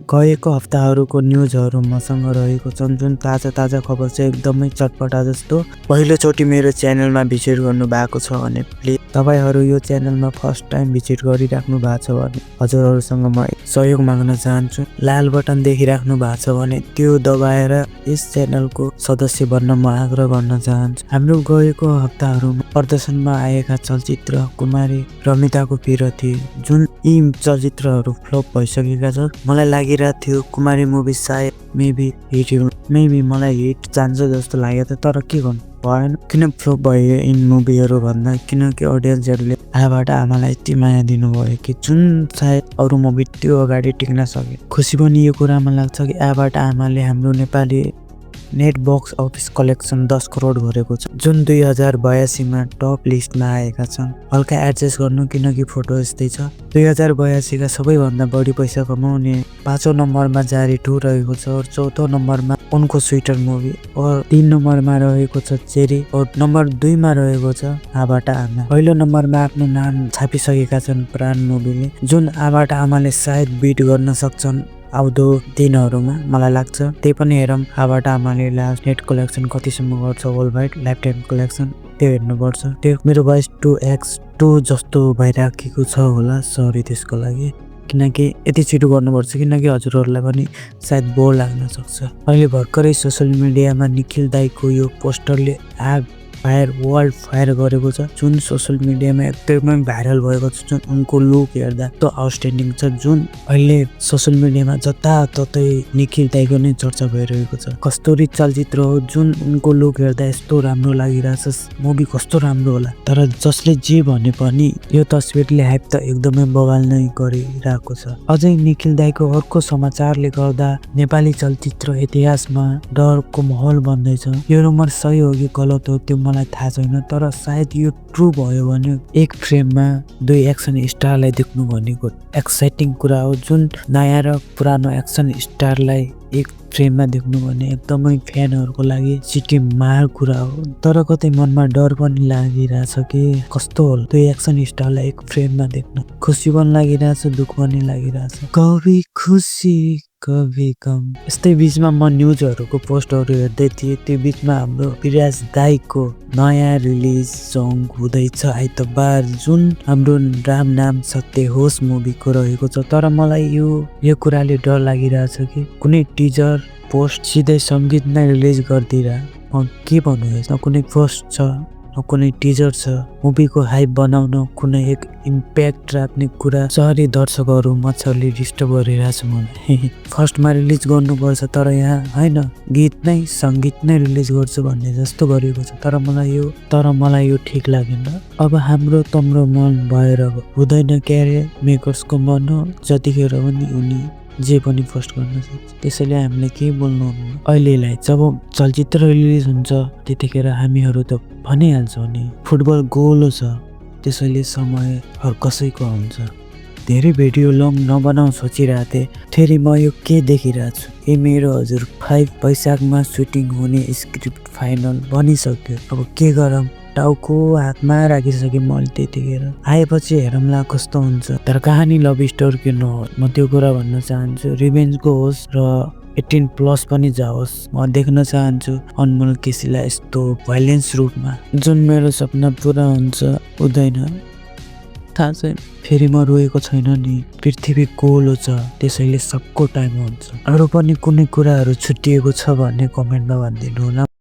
गएको हप्ताहरूको न्युजहरू मसँग रहेको छन्, जुन ताजा खबर चाहिँ एकदमै चटपटा जस्तो। पहिलोचोटि मेरो च्यानलमा भिजिट गर्नु भएको छ भने प्लिज तपाईहरू यो च्यानलमा फर्स्ट टाइम भिजिट गरिराख्नु भएको छ भने हजुरहरूसँग म सहयोग माग्न चाहन्छु। लाल बटन देखिराख्नु भएको छ भने त्यो दबाएर यस च्यानलको सदस्य बन्न म आग्रह गर्न चाहन्छु। हाम्रो गएको हप्ताहरूमा प्रदर्शनमा आएका चलचित्र कुमारी रमिताको पिरथी, जुन यी चलचित्रहरू फ्लप भइसकेका छ। मलाई लागिरहेको थियो कुमारी मुभी सायद मेबी मलाई हिट जान्छ जस्तो लागेको थियो, तर के गर्नु भएन। किन फ्लप भयो इन मुभीहरू भन्दा किनकि अडियन्सहरूले आबाट आमालाई यति माया दिनुभयो कि जुन सायद अरू मुभी त्यो अगाडि टिक्न सके। खुसी पनि यो कुरामा लाग्छ कि आबाट आमाले हाम्रो Nepali net box office collection 10 crore गरेको छ, जुन 2082 मा टप लिस्टमा आएका छन्। हल्का एडजस्ट गर्नु किनकि फोटो यस्तै छ। 2082 का सबैभन्दा बढी पैसा कमाउने 5औं नम्बरमा जारी 2 रहेको छ, और 4औं नम्बरमा उनको स्वेटर मुभी, और 3 नम्बरमा रहेको छ चेरी, और नम्बर 2 मा रहेको छ आबाट आमा। पहिलो नम्बरमा आफ्नो नाम छापिसकेका छन् प्राण मुभीले, जुन आबाट आमाले सायद बिट गर्न सक्छन् आउँदो दिनहरूमा मलाई लाग्छ। त्यही पनि हेरौँ आबाट आमाले लास्ट नेट कलेक्सन कतिसम्म गर्छ, world wide life time collection, त्यो हेर्नुपर्छ। त्यो मेरो भोइस 2x2 जस्तो भइराखेको छ होला, सरी त्यसको लागि, किनकि यति छिटो गर्नुपर्छ किनकि हजुरहरूलाई पनि सायद बोर लाग्न सक्छ। अहिले भर्खरै सोसियल मिडियामा निखिल दाईको यो पोस्टरले आग फायर वर्ल्ड फायर गरेको छ, जुन सोसियल मिडियामा एकदमै भाइरल भएको छ। जुन उनको लुक हेर्दा त आउटस्ट्यान्डिङ छ, जुन अहिले सोसियल मिडियामा जताततै निखिल दाईको नै चर्चा भइरहेको छ। कस्तुरी चलचित्र हो, जुन उनको लुक हेर्दा यस्तो राम्रो लागिरहेछ, मुभी कस्तो राम्रो होला। तर जसले जे भने पनि यो तस्बिरले हाइप त एकदमै बवाल नै गरिरहेको छ। अझै निखिल दाईको अर्को समाचारले गर्दा नेपाली चलचित्र इतिहासमा डरको माहौल बन्दैछ। यो रुमर सही हो कि गलत हो त्यो मलाई थाहा छैन, तर सायद यो ट्रु भयो भने एक फ्रेममा 2 एक्सन स्टारलाई देख्नु भनेको एक्साइटिङ कुरा हो। जुन नयाँ र पुरानो एक्सन स्टारलाई एक फ्रेममा देख्नु भने एकदमै फ्यानहरूको लागि सिटी मार कुरा हो। तर कतै मनमा डर पनि लागिरहेछ कि कस्तो होला 2 एक्सन स्टारलाई एक फ्रेममा देख्न। खुसी पनि लागिरहेछ, दुःख पनि लागिरहेछ, कभी खुसी कभी गम। यस्तै बिचमा म न्युजहरूको पोस्टहरू हेर्दै थिएँ, त्यो बिचमा हाम्रो विराज दाईको नयाँ रिलिज सङ हुँदैछ आइतबार, जुन हाम्रो राम नाम सत्य होस् मुभीको रहेको छ। तर मलाई यो कुराले डर लागिरहेछ कि कुनै टिजर पोस्ट सिधै सङ्गीत नै रिलिज गरिदिएर के भन्नु, न कुनै पोस्ट छ न कुनै टिजर छ। मुभीको हाइप बनाउन कुनै एक इम्प्याक्ट राख्ने कुरा सहरी दर्शकहरू मच्छरले डिस्टर्ब गरिरहेछ मलाई। फर्स्टमा रिलिज गर्नुपर्छ, तर यहाँ होइन गीत नै सङ्गीत नै रिलिज गर्छु भन्ने जस्तो गरेको छ। तर मलाई यो ठिक लागेन। अब हाम्रो तम्रो मन भएर हुँदैन क्यारे, मेकर्सको मन हो, जतिखेर पनि उनी जे पनि पोस्ट गर्न सक्छ। त्यसैले हामीले के बोल्नु अहिलेलाई जब चलचित्र रिलिज हुन्छ त्यतिखेर हामीहरू त भनिहाल्छौँ नि फुटबल गोलो छ, त्यसैले समय हर कसैको हुन्छ। धेरै भिडियो लङ नबनाउ सोचिरहेको थिएँ, फेरि म यो के देखिरहेको छु, ए मेरो हजुर 5 वैशाखमा सुटिङ हुने स्क्रिप्ट फाइनल बनिसक्यो। अब के गरौँ, टाउको हातमा राखिसकेँ मैले त्यतिखेर। आएपछि हेरौँला कस्तो हुन्छ। तर कहानी लभ स्टोरी के नहोस्, म त्यो कुरा भन्न चाहन्छु। रिभेन्जको होस् र 18+ पनि जाओस्। म देख्न चाहन्छु अनमोल केसीलाई यस्तो भाइलेन्स रूपमा, जुन मेरो सपना पुरा हुन्छ हुँदैन थाहा छैन। फेरि म रोएको छैन नि, पृथ्वी गोलो छ त्यसैले सबको टाइम हुन्छ। अरू पनि कुनै कुराहरू छुट्टिएको छ भन्ने कमेन्टमा भनिदिनु होला।